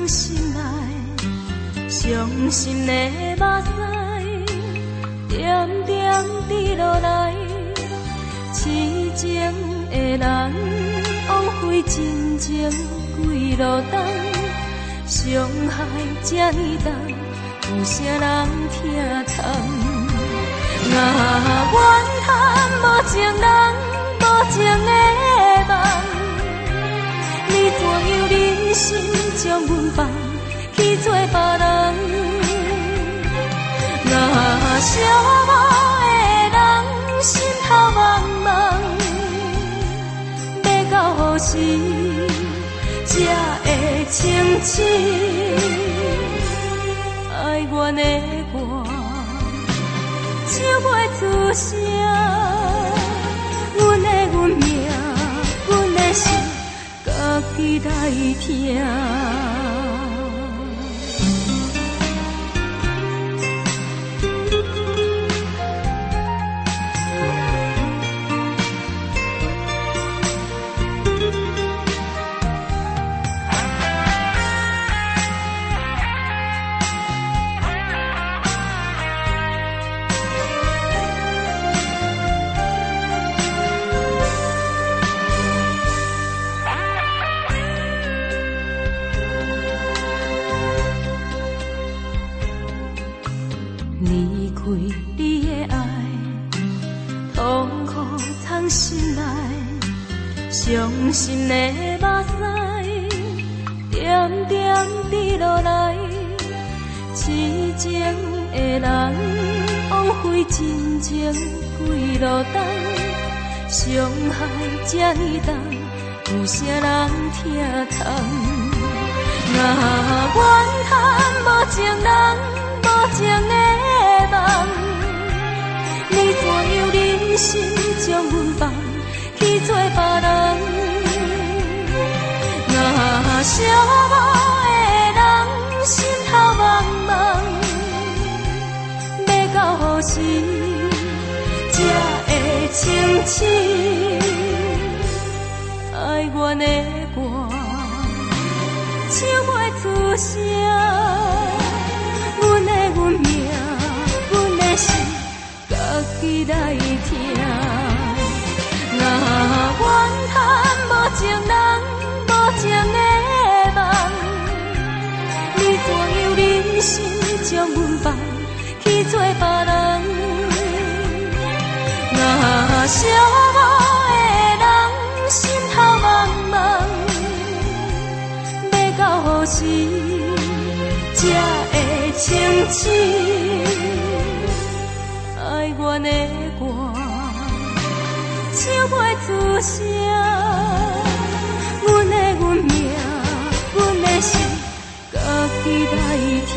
心內，傷心的目屎點點滴落來，痴情的人枉費真情幾落冬，傷害這呢重，有啥人疼痛？啊，怨嘆無情人，無情的夢，你怎樣忍心將阮放去做別人？啊，寂寞的人心頭茫茫，欲到何時才會清醒？哀怨的歌唱袂出聲，阮的運命，阮的心，家己來疼。離開你的愛，痛苦藏心內，傷心的目屎點點滴落來，痴情的人枉費真情幾落冬，傷害這呢重，有啥人疼痛？啊，怨嘆無情人，無情的夢，你怎樣忍心將阮放去做別人？啊，寂寞的人心頭茫茫，欲到何時才會清醒？哀怨的歌唱袂出聲。阮的運命，阮的心，家己來疼。啊，怨嘆無情人，無情的夢，你怎樣忍心將阮放去做別人？啊，寂寞的人心頭茫茫，欲到何時才會清醒？哀怨的歌唱袂出聲，阮的運命，阮的心，家己來疼。